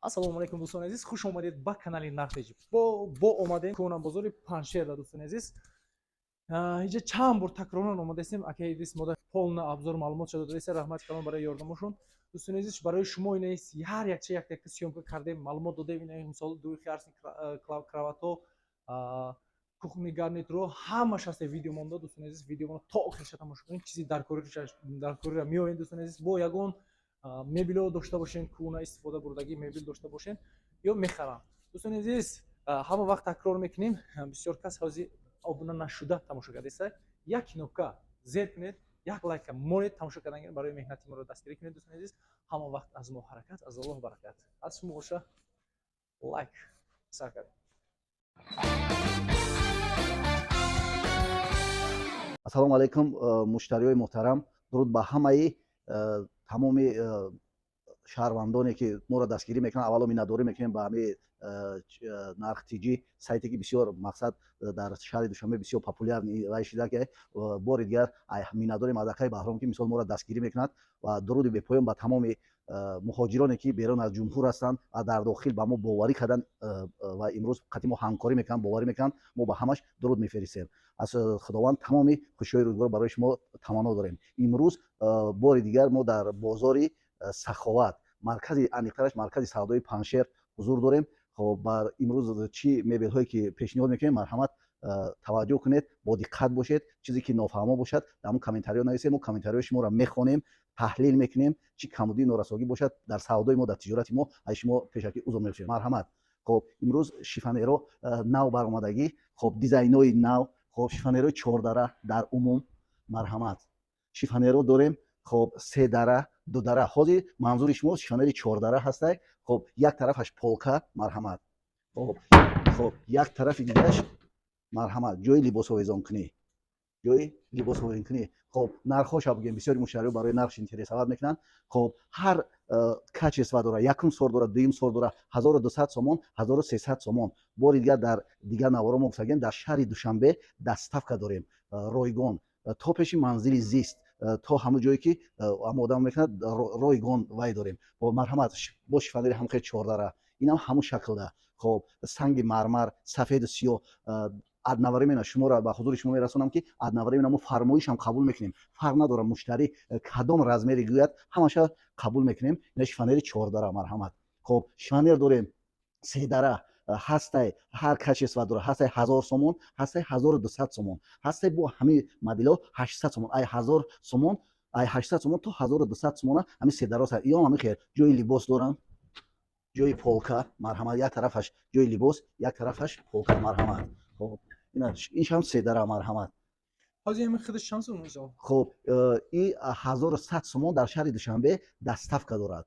Ассалому алайкум, дӯстони азиз, хуш омадед ба канали Нархтеҷ. Бо омадем кӯна бозори Панҷшерда, дӯстони азиз. Инҷа чанд бор такроран омадаистем. Акаи Идрис мода полный обзор, маълумот шуда додаиста. Раҳмати калон барои ёрдамошон. Дӯстони азиз, барои шумо ина ҳар якча як якта съёмка кардем, маълумот додем. Ина, мисол, двухъярусный кровато, кухонный гарнитуро, ҳамаш ҳаста видео монда. Дӯстони азиз, видеоро то охирша тамошо кунед, чизи даркориро меоед. Дӯстони азиз, бо ягон мебело дошта бошен, кӯна истифода бурдагӣ мебел дошта бошен ё мехарам. Дӯстони азиз, ҳама вақт такрор мекунем, бисёр кас ҳозир обуна нашуда тамошо кардааста. Як кнопка зер кунед, як лайка монед, тамошо кардан барои меҳнати моро дастгирӣ кунед. Дӯстони азиз, ҳама вақт аз мо ҳаракат, аз Аллоҳ баракат, аз шумо боша лайк. Сар кардем. Ассалому алайкум, муштариёи муҳтарам, дуруд ба ҳамаи тамоми шаҳрвандоне, ки моро дастгирӣ мекунанд. Аввало миннатдорӣ мекунем ба ҳамаи Нарх Тиҷӣ, сайте ки бисёр мақсад дар шаҳри Душанбе бисёр популярный вай шида, ки бори дигар миннатдорем аз акаи Баҳром, ки мисол моро дастгирӣ мекунад, ва дуруди бепоён ба тамоми муҳоҷироне, ки берун аз ҷумҳур ҳастанд ва дар дохил ба мо боварӣ карданд ва имрӯз қатъи мо ҳамкорӣ мекунанд, боварӣ мекунанд. Мо ба ҳамаш дуруд мефиристем. Аз Худованд тамоми хушиҳои рӯзгор барои шумо таманно дорем. Имрӯз бори дигар мо дар бозори Саховат, маркази, аниқтараш маркази савдои Панҷшер ҳузур дорем. Хоб, бар имрӯз чӣ мебелҳое ки пешниҳод мекунем, марҳамат, таваҷҷӯҳ кунед, бо диққат бошед. Чизе ки нофаҳмо бошад, дар ҳамун комментариҳо нависед, мо комментариҳои шуморо мехонем, таҳлил мекунем. Чӣ камбудии норасогӣ бошад дар савдои мо, дар тиҷорати мо, аз шумо пешакӣ узр мепурсем. Марҳамат. Хоб, имрӯз шифоньеро нав баромадагӣ, хоб, дизайнҳои нав, хоб, шифоньерои чордара дар умум. Марҳамат, шифоньеро дорем, хоб, се дара, дудара. Ҳозир манзури шумо шифоньери чордара ҳастай. Хоб, як тарафаш полка, марҳамат, хоб, як тарафи дигараш, марҳамат, ҷои либосовезонкунӣ, ҷои либосовезонкунӣ. Хоб, нархҳоша бигӯем, бисёри муштариҳо барои нархш интересовать мекунанд. Хоб, ҳар качество дорад: якум сорт дорад, дуюм сорт дорад, 1200 сомон, 1300 сомон. Бори дигар дар дигар наворо мо гуфтагем, дар шаҳри Душанбе доставка дорем ройгон то пеши манзили зист, то ҳамон ҷое ки ҳама одам мекунад, ройгон вай дорем. Марҳамат, бо шифоньери ҳамхел чордара, инам ҳамун шаклда. Хоб, санги мармар, сафеду сиёҳ. Одновременно шуморо ба ҳузури шумо мерасонам, ки одновременно мо фармоишам қабул мекунем. Фарқ надорад, муштарӣ кадом размере гӯяд, ҳамаша қабул мекунем. Ина шифоньери чордара, марҳамат. Хоб, шифоньер дорем седара ҳастай, ҳар качество дорад. Ҳастай 1000 сомон, ҳастай 1200 сомон, ҳастай бо ҳамин моделҳо 800 сомон, ай 1000 сомон, ай 800 сомон то 1200 сомона ҳамин седаро. Иём ҳамин хел ҷои либос дорам, ҷои полка. Марҳамат, як тарафаш ҷои либос, як тарафаш полка. Марҳамат. Хоб, иншам седара, марҳамат. Ҳозир ҳамин худаш чанд сом, мисол? Хоб, и 1100 сомон. Дар шаҳри Душанбе доставка дорад,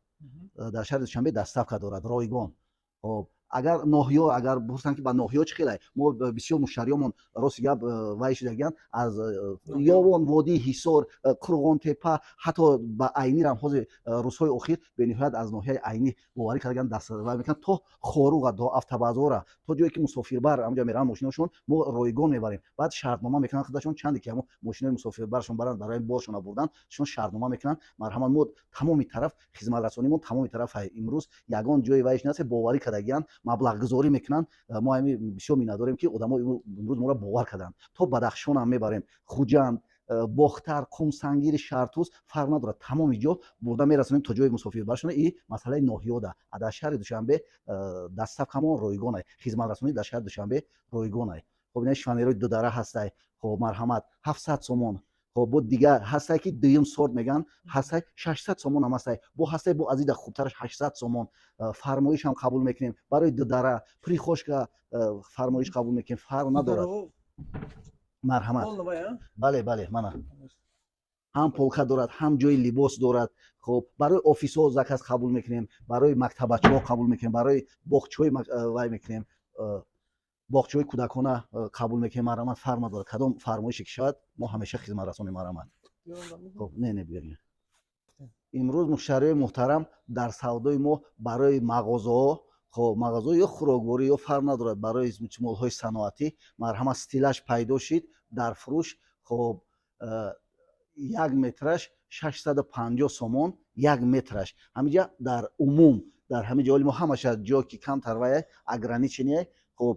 дар шаҳри Душанбе доставка дорад ройгон. Хоб, агар ноҳиё, агар пурсанд, ки ба ноҳиё чӣ хелай, мо бисёр муштариёмон, рости гап, вай шудагиянд аз Ёвон, водии Ҳисор, Қурғонтепа, ҳатто ба Айнирам. Ҳозир рӯзҳои охир бениҳоят аз ноҳияи Айнӣ боварӣ кардагиянд, даст вай мекунанд то Хоруға, то автобазора, то ҷое ки мусофирбар ҳамҷа мераванд мошиношон, мо ройгон мебарем. Баъд шартнома мекунанд худашон, чанде ки ҳамо мошинои мусофирбаршон баранд, барои боршона бурдан шон шартнома мекунанд. Марҳамат, мо тамоми тараф хизматрасонимон, тамоми тараф. Имрӯз ягон ҷои вайш нест, боварӣ кардагиянд, маблағгузорӣ мекунанд. Мо ҳами бисёр миннатдорем, ки одамо имрӯз моро бовар карданд. То Бадахшонам мебарем, Хуҷанд, Бохтар, Қумсангири, Шартуз, фарқ надорад, тамоми ҷо бурда мерасонем то ҷои мусофирбаршона. И масъалаи ноҳиёда, а дар шаҳри Душанбе доставкамон ройгонай, хизматрасонӣ дар шаҳри Душанбе ройгонай. Хоб, ина шифоньерои дудара ҳастай. Хоб, марҳамат, 700 сомон. Хоб, бо дигар ҳастай, ки дуюм сорт мегӯянд, ҳастай, 600 сомон ҳам ҳастай, бо ҳастай, бо аз ида хубтараш 800 сомон. Фармоишам қабул мекунем барои дудара, прихожка фармоиш қабул мекунем, фарқ надорад. Марҳамат. Бале, мана, ҳам полка дорад, ҳам ҷои либос дорад. Хоб, барои офисҳо заказ қабул мекунем, барои мактабачаҳо қабул мекунем, барои боғчаҳои вай мекунем, боғчаҳои кӯдакона қабул мекунем. Марҳамат, фарқ надорад, кадом фармоише ки шавад, мо ҳамеша хизматрасонем. Марҳамат. Хоб, не, биёред. Имрӯз, муштариёи муҳтарам, дар савдои мо барои мағозаҳо, хоб, мағозаҳо ё хӯрокворӣ, ё фарқ надорад, барои молҳои саноатӣ, марҳамат, стеллаж пайдо шид дар фурӯш. Хоб, як метраш 650 сомон, як метраш. Ҳаминҷа дар умум, дар Дар ҳамин ҷо мо ҳамаша ҷо ки камтар вай ограничение. Хоб,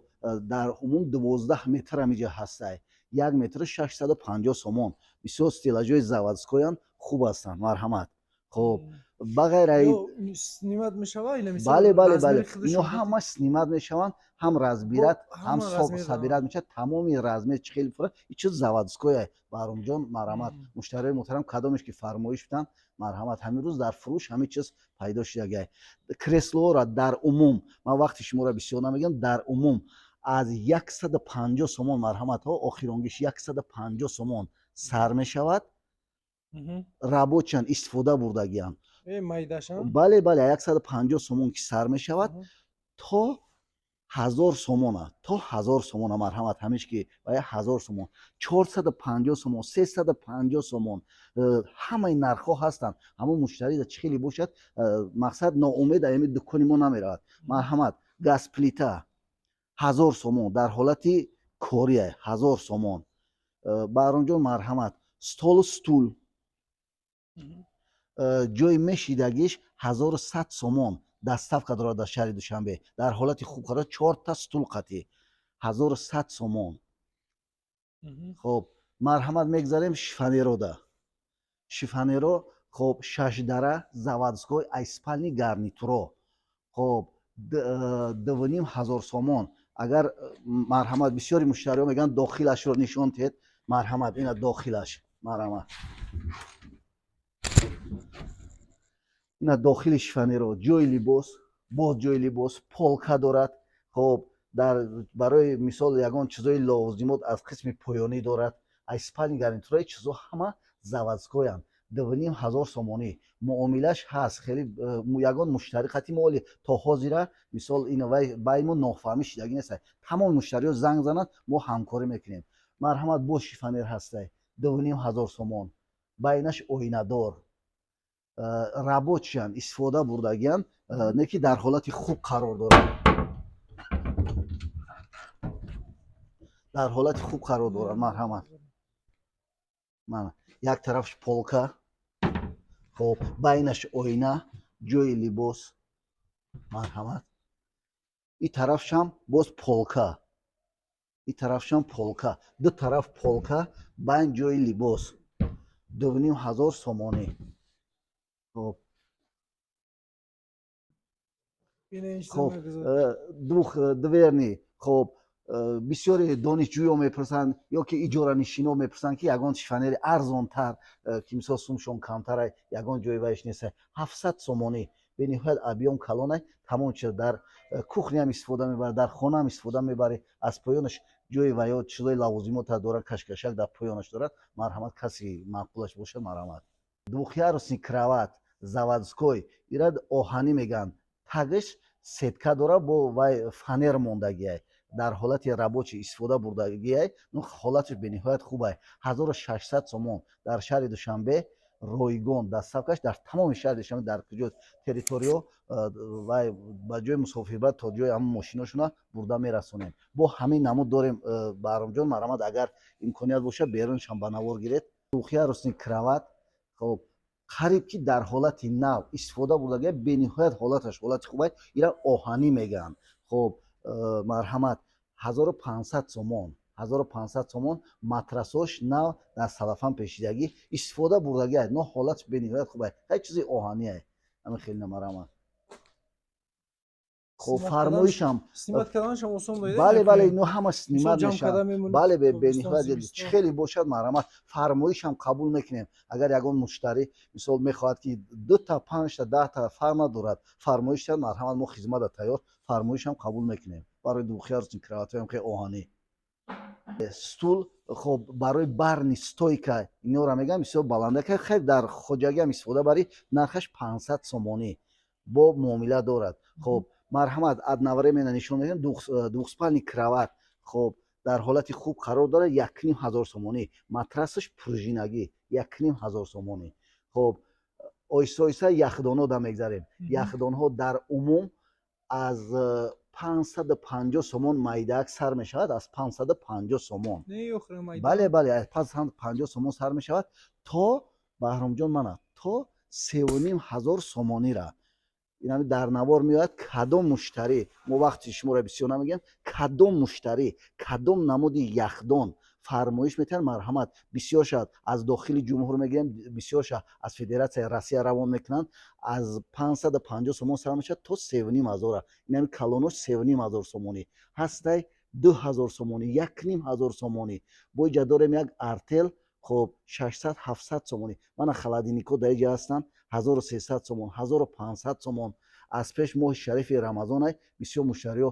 дар умум 12 метр ҳамиҷа ҳастай, 1 метр 650 сомон. Бисёр стеллажои заводской янд, хуб ҳастанд, марҳамат. Хоб, ба ғайр Снимать мешава? Бале, ино ҳама снимать мешаванд, ҳам разбирать, ҳам собирать мешавад. Тамоми размер чи хеле пура, и чиз заводской. Баҳромҷон, марҳамат, муштариёи муҳтарам, кадомеш ки фармоиш биданд, марҳамат, ҳамин рӯз дар фурӯш ҳамин чиз пайдо шудагай. Креслоро дар умум, ман вақти шуморо бисёр намегӯям, дар умум аз 150 сомон, марҳаматҳо, охиронгиш 150 сомон сар мешавад. Рабочий ян, истифода бурдагиянд. Бале, 150 сомон ки сар мешавад, то 1000 сомона, то 1000 сомона, марҳамат. Ҳамиш ки 1000 сомон, 450 сомон, 350 сомон, ҳамаи нархҳо ҳастанд. Ҳамон муштарида чӣ хеле бошад, мақсад ноумед ами дукони мо намеравад. Марҳамат, газплита 1000 сомон, дар ҳолати кория 1000 сомон. Баҳромҷон, марҳамат, столу стул, ҷои мешидагиш 1100 сомон, доставка дорад дар шаҳри Душанбе. Дар ҳолати хуб қарор, чорта стул қатӣ 1100 сомон. Хоб, марҳамат, мегзарем шифоньерода. Шифоньеро, хоб, шашдара, заводской, ай спальный гарнитуро, хоб, 2500 сомон. Агар, марҳамат, бисёри муштариҳо мегӯянд, дохилашро нишон диҳед. Марҳамат, ина дохилаш, марҳамат, ина дохили шифоньеро, ҷои либос, боз ҷои либос, полка дорад. Хоб, дар барои мисол ягон чизои лозимот аз қисми поёнӣ дорад. Ай спальный гарнитураи чизо ҳама заводской янд, 2500 сомонӣ. Муомилаш ҳаст хеле, ягон муштари қати мо оли то ҳозира, мисол, ин вай баймо нофаҳмӣ шидагӣ нест. Тамоми муштариҳо занг зананд, мо ҳамкорӣ мекунем. Марҳамат, боз шифоньер ҳастай, 2500 сомон, байнаш оинадор, рабочий ян, истифода бурдагиян, не ки дар ҳолати хуб қарор дорад, дар ҳолати хуб қарор дорад. Марҳамат, мана як тарафш полка, хоб, байнаш оина, ҷои либос, марҳамат. И тарафшам боз полка, и тарафшам полка, ду тараф полка, байн ҷои либос, 2500 сомонӣ. Хоб, хоб, двухдверный. Хоб, бисёре донишҷӯё мепурсанд ё ки иҷоранишино мепурсанд, ки ягон шифоньери арзонтар, ки мисол сумшон камтара, ягон ҷои вайш неста. 700 сомонӣ, бениҳоят объём калонай, тамом чиз дар кухня ам истифода мебарад, дар хонаам истифода мебарӣ. Аз поёнаш ҷои ва ё чизои лавозимота дорад, кашкашак дар поёнаш дорад. Марҳамат, касе маъқулаш бошад, марҳамат. Двухъярусный кровать, заводской, ира оҳанӣ мегӯянд, тагаш сетка дорад, бо вай фанер мондагиай, дар ҳолати рабочий истифода бурдагиай, ну ҳолаташ бениҳоят хубай, 1600 сомон, дар шаҳри Душанбе ройгон доставка ш. Дар тамоми шаҳри Душанбе, дар куҷо территориё вай ба ҷои мусофирбар то ҷои ҳамон мошиношона бурда мерасонем. Бо ҳамин намуд дорем. Баҳромҷон, марҳамат, агар имконият бошад, беруншам ба навор гиред. Двухъярусный кровать, хоб, қариб ки дар ҳолати нав истифода бурдагия, бениҳоят ҳолаташ ҳолати хубай, ира оҳанӣ мегӯянд. Хоб, марҳамат, 1500 сомон, 1500 сомон. Матрасош нав, дар салафан пешидагӣ, истифода бурдагиай, но ҳолатш бениҳоят хубай, ҳеҷ чизи оҳаниай, ҳамин хеле намарҳамат. Хоб, фармоишам. Снимать карданашам осон. Бале, ино ҳама снимать мешавад, бале, бениҳоят чӣ хеле бошад, марҳамат, фармоишам қабул мекунем. Агар ягон муштарӣ, мисол, мехоҳад, ки дута, панҷта, 10та, фарқ надорад, фармоиш диҳад, марҳамат, мо хизмата тайёр, фармоишам қабул мекунем барои двухъярусный кровать ҳоям хеле оҳанӣ. Стул, хоб, барои барный стойка инора мегӯям, бисёр баландака, хел дар хоҷагиам истифода барӣ, нархаш 500 сомонӣ, бо муомила дорад. Хоб, марҳамат, одновременно нишон медиҳем. Двухспальный кровать, хоб, дар ҳолати хуб қарор дорад, 1500 сомонӣ. Матрасаш пружинагӣ, 1500 сомонӣ. Хоб, оҳиста оҳиста яхдонҳо да мегзарем. Яхдонҳо дар умум аз 550 сомон майдаак сар мешавад, аз 550 сомон. Бале, аз 550 сомон сар мешавад то, Баҳромҷон, мана, то 3500 сомонира. Инами дар навор меояд. Кадом муштарӣ, мо вақти шуморо бисёр намегӯем, кадом муштарӣ кадом намуди яхдон фармоиш метиҳанд, марҳамат. Бисёр шавад, аз дохили ҷумҳур мегирем, бисёр шавад, аз Федератсияи Россия равон мекунанд. Аз 550 сомон сар мешавад то 3500-ра. Инами калонош 3500 сомонӣ ҳастай, 2000 сомонӣ, 1500 сомонӣ. Бо иҷа дорем як Артел, хоб, 600, 700 сомонӣ. Мана холодильникҳо дар иҷа ҳастанд, 1300 сомон, 1500 сомон. Аз пеш моҳи шарифи Рамазонай, бисёр муштариҳо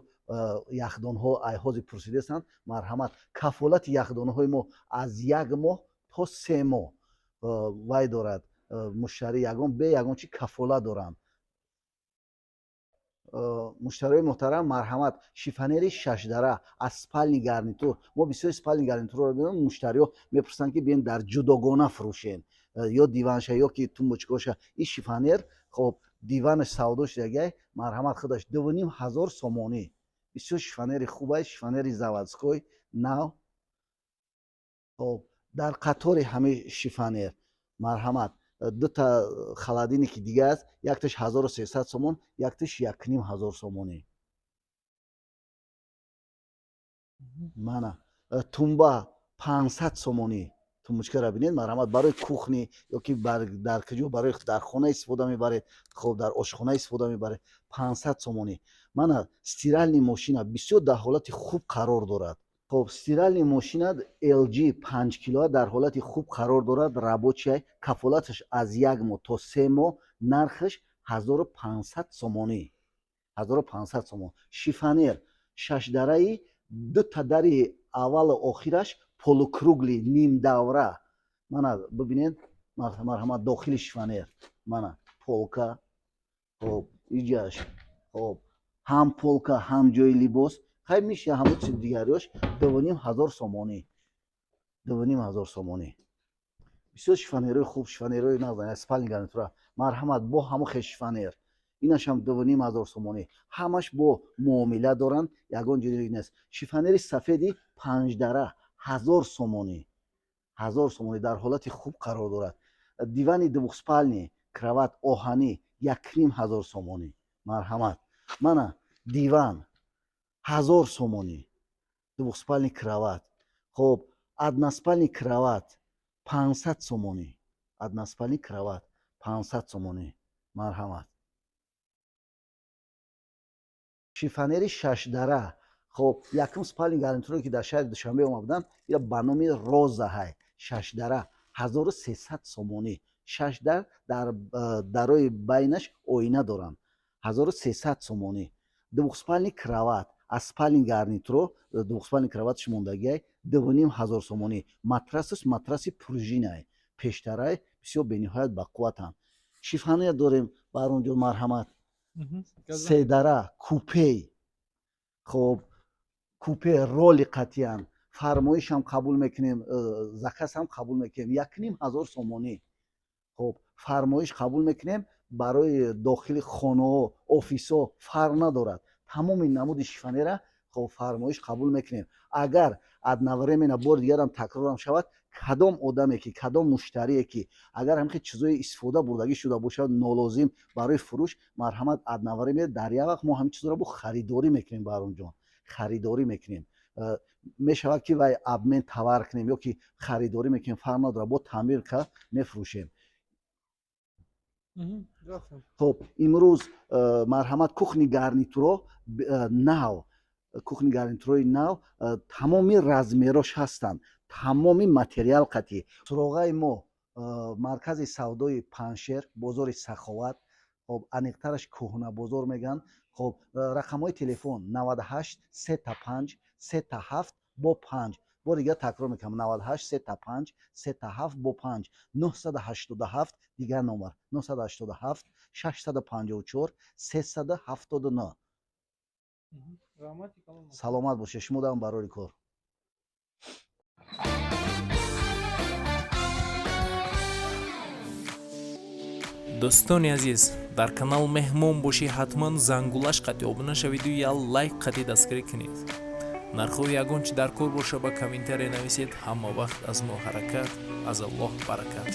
яхдонҳо айҳози пурсидаастанд. Марҳамат, кафолати яхдонҳои мо аз як моҳ то 3 моҳ вай дорад. Муштарӣ ягон бе ягон чи кафолат доранд. Муштариҳои муҳтарам, марҳамат, шифонери шашдара аз спальный гарнитур. Мо бисёри спальный гарнитурро бинем, муштариҳо мепурсанд, ки биен дар ҷудогона фурӯшен, ё диванша, ё ки тумбочкоша. Ин шифонер, хоб, диванаш савдо шудагай, марҳамат, худаш 2500 сомонӣ. Бисёр шифонери хубай, шифонери заводской, нав. Хоб, дар қатори ҳамин шифонер, марҳамат, дута холодильники дига аст, якташ 1300 сомон, якташ 1500 сомонӣ. Мана тумба 500 сомонӣ. Тумбочкаро бинед, марҳамат, барои кухни ё ки дар куҷо, барои дар хона истифода мебаред, хоб, дар ошхона истифода мебаред, 500 сомонӣ. Мана стиральный мошина бисёр дар ҳолати хуб қарор дорад. Хоб, стиральный мошина LG 5 килоа дар ҳолати хуб қарор дорад, рабочий, кафолаташ аз як моҳ то 3 моҳ, нархаш 1500 сомонӣ, 1500 сомон. Шифонер шашдараи, дута дари аввалу охираш полукруглый, нимдавра. Мана бибинед, марҳамат, дохили шифонер, мана полка, хоб, иҷаш, хоб, ҳам полка, ҳам ҷои либос, хай миша ҳамон чиз дигариёш, 2500 сомонӣ, 2500 сомонӣ. Бисёр шифонерҳои хуб, шифонерҳои нағз, спальный гарнитура. Марҳамат, бо ҳамон хел шифонер, инашам 2500 сомонӣ. Ҳамаш бо муомила доранд, ягон ҷои нест. Шифонери сафеди панҷдара 1000 сомонӣ, 1000 сомонӣ, дар ҳолати хуб қарор дорад. Дивани двухспальный кровать оҳанӣ 1500 сомонӣ, марҳамат. Мана диван 1000 сомонӣ, двухспальный кровать. Хоб, односпальный кровать 500 сомонӣ, односпальный кровать 500 сомонӣ, марҳамат. Шифонери шашдара, хоб, якум спальный гарнитуре, ки дар шаҳри Душанбе омада буданд, ира ба номи Роза ҳай, шашдара, 1300 сомонӣ. Шаш дар, дар дарои байнаш оина доранд, 1300 сомонӣ. Двухспальный кровать аз спальный гарнитуро, двухспальный кроваташ мондагиай, 2500 сомонӣ. Матрасаш матраси пружинай, пештарай, бисёр бениҳоят бақувватанд. Шифонер дорем бар он ҷо, марҳамат, седара купей, хоб, купе роли қатъиян. Фармоишам қабул мекунем, заказам қабул мекунем, 1500 сомонӣ. Хоб, фармоиш қабул мекунем барои дохили хонаҳо, офисҳо, фарқ надорад, тамоми намуди шифонера, хоб, фармоиш қабул мекунем. Агар одновременно бори дигарам такрорам шавад, кадом одаме ки, кадом муштарие ки агар ҳамхел чизои истифода бурдагӣ шуда бошад, нолозим, барои фурӯш, марҳамат, одновременно дар як вақт мо ҳамин чизоро бо харидорӣ мекунем, Баҳромҷон, харидорӣ мекунем. Мешавад ки вай обмен товар кунем ё ки харидорӣ мекунем, фарқ надорад, бо таъмир кард мефурӯшем. Хоб, имрӯз, марҳамат, кухни гарнитуро нав, кухни гарнитурои нав, тамоми размерош ҳастанд, тамоми материал қатъӣ. Суроғаи мо маркази савдои Паншер, бозори Саховат, хоб, аниқтараш Кӯҳна бозор мегӯянд. Хоб, рақамҳои телефон 98 сета 5 сета 7 бо 5. Бори дигар такрор мекунам: 98 сета 5 сета 7 бо 5, 987, дигар номер 987 654 379. Саломат бошед, шумо дам барори кор. Дӯстони азиз, дар канал меҳмон бошӣ, ҳатман зангулаш қатъи обуна шавиду як лайк қатъи дастгирӣ кунед. Нархҳои ягон чи дар кор боша, ба комментария нависед. Ҳама вақт аз мо ҳаракат, аз Аллоҳ баракат.